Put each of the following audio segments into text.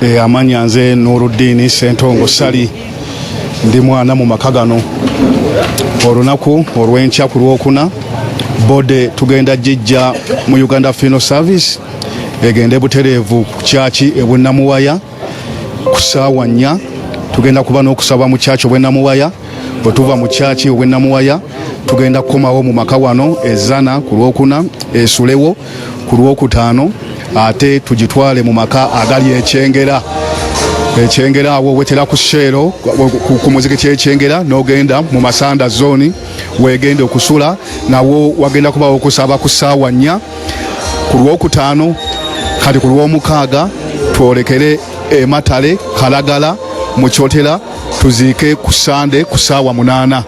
Amanya nze Nuruddini Sentongo Sali, ndi mwana mu maka gano. Olunaku olw'enkya ku Lwokuna, body tugenda gijja mu Uganda Funeral Service, egende butereevu ku kyaki ebwenamuwaya ku ssaawa 4. Tugenda kuba n'okusaba mu kyaki obwenamuwaya. Bwe tuva mu kyaki obwenamuwaya, tugenda kukomawo mu maka wano ezana ku Lwokuna, esulewo ku Lwokutaano, ate tugitwale mu maka agali Ekyengera. Ekyengera awo wetera ku Shell, ku muzikiti Ekyengera, n'ogenda mu Masanda Zone wegenda okusula. Nawo wagenda kubawo okusaba ku ssaawa 4 ku Lwokutaano. Kati ku Lwomukaaga twolekere Ematale Kalagala mu Kyotera, tuziike ku Sande ku ssaawa 8,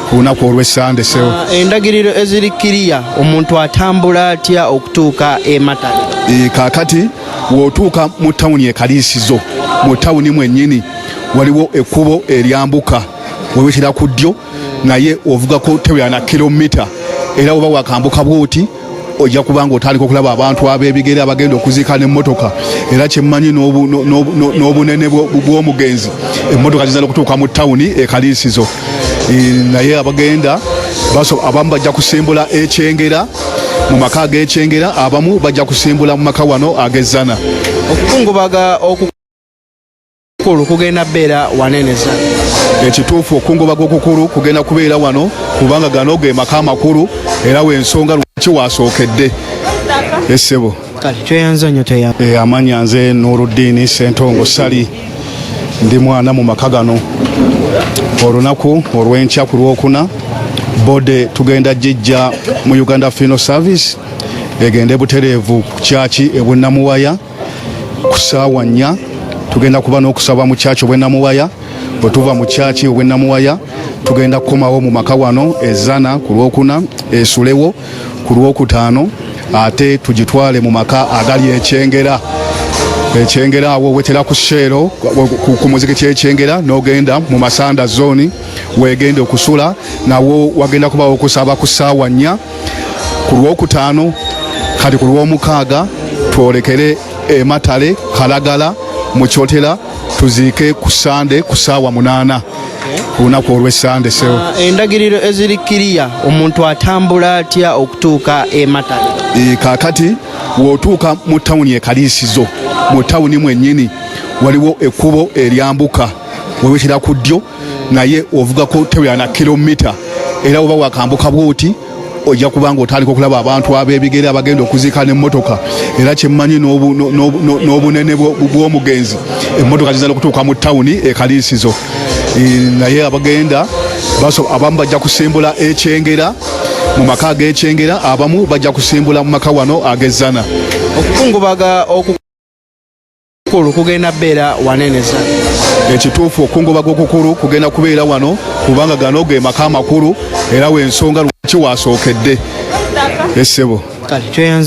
ku lunaku olw'Essande sewo. Endagiriro eziri kiriya, omuntu atambula atya okutuuka Ematale? Kaakati w'otuuka mu tawuni Ekaliisizo, mu tawuni mwennyini waliwo ekkubo eryambuka, wewetera ku ddyo, naye ovugako tewera na kilomita. Era oba wakambuka bwoti, ojja kubanga otandika okulaba abantu ab'ebigere abagenda okuziika n'emmotoka. Era kyemmanyi n'obunene bw'omugenzi, emmotoka ziyinza okutuuka mu tawuni Ekaliisizo. Naye abagenda abamu bajja kusimbula Ekyengera, mu maka ag'Ekyengera, abamu bajja kusimbula mu maka wano ag'Ezzana. Okukungubaga okukulu kugenda beera wanene Zana? Ekituufu, okukungubaga okukulu kugenda kubeera wano, kubanga gano ge maka amakulu, era wensonga lwaki wasookedde essebo. Kale, tweyanza nnyo, tweyanza. Amanya nze Nuruddini Sentongo Sali, ndi mwana mu maka gano. Olunaku olw'enkya ku Lwokuna, body tugenda gijja mu Uganda Funeral Service, egende butereevu ku kyaki ebwenamuwaya ku ssaawa 4. Tugenda kuba n'okusaba mu kyaki obwenamuwaya. Bwe tuva mu kyaki obwenamuwaya, tugenda kukomawo mu maka wano ezana ku Lwokuna, esulewo ku Lwokutaano, ate tugitwale mu maka agali Ekyengera. Ekyengera awo wetera ku Shell, ku muzikiti Ekyengera, n'ogenda mu Masanda Zone wegenda okusula. Nawo wagenda kubawo okusaba ku ssaawa 4 ku Lwokutaano. Kati ku Lwomukaaga twolekere Ematale Kalagala mu Kyotera, tuziike ku Sande ku ssaawa 8, ku lunaku olw'Essande sewo. Endagiriro eziri kiriya, omuntu atambula atya okutuuka Ematale? Kaakati w'otuuka mu tawuni Ekaliisizo, mu tawuni mwennyini waliwo ekkubo eryambuka, wewetera ku ddyo, naye ovugako tewera na kilomita. Era oba wakambuka bwoti, ojja kubanga otandika okulaba abantu ab'ebigere abagenda okuziika n'emmotoka. Era kyemmanyi n'obunene bw'omugenzi, emmotoka ziyinza okutuuka mu tawuni Ekaliisizo. Naye abagenda abamu bajja kusimbula Ekyengera, mu maka ag'Ekyengera, abamu bajja kusimbula mu maka wano ag'Ezzana. Okukungubaga okukulu kugenda beera wanene Zana? Ekituufu, okukungubaga okukulu kugenda kubeera wano, kubanga gano ge maka amakulu, era wensonga lwaki wasookedde essebo. Kale, tweyanza.